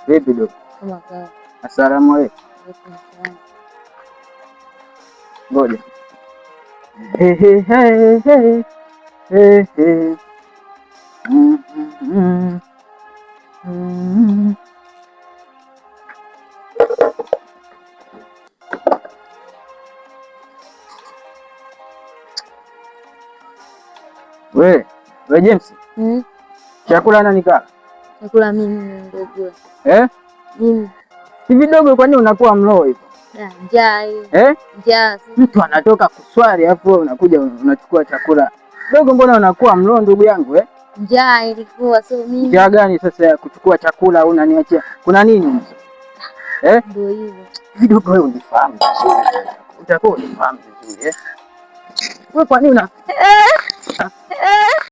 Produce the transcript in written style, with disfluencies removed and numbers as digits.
Vipi dogo? Asalamu alaykum. Ngoja. We, we James. Chakula nani kala? Chakula mimi ndio kula. Eh? Mimi. Hivi dogo, kwa nini unakuwa mloo hivyo? Njaa. Eh? Njaa. Mtu anatoka kuswali alafu wewe unakuja unachukua chakula. Dogo, mbona unakuwa mloo ndugu yangu eh? Njaa ilikuwa sio mimi. Njaa gani sasa ya kuchukua chakula au unaniachia? Kuna nini sasa? Eh? Ndio hivyo. Hivi dogo, wewe unifahamu vizuri. Utakuwa unifahamu vizuri eh? Wewe kwa nini una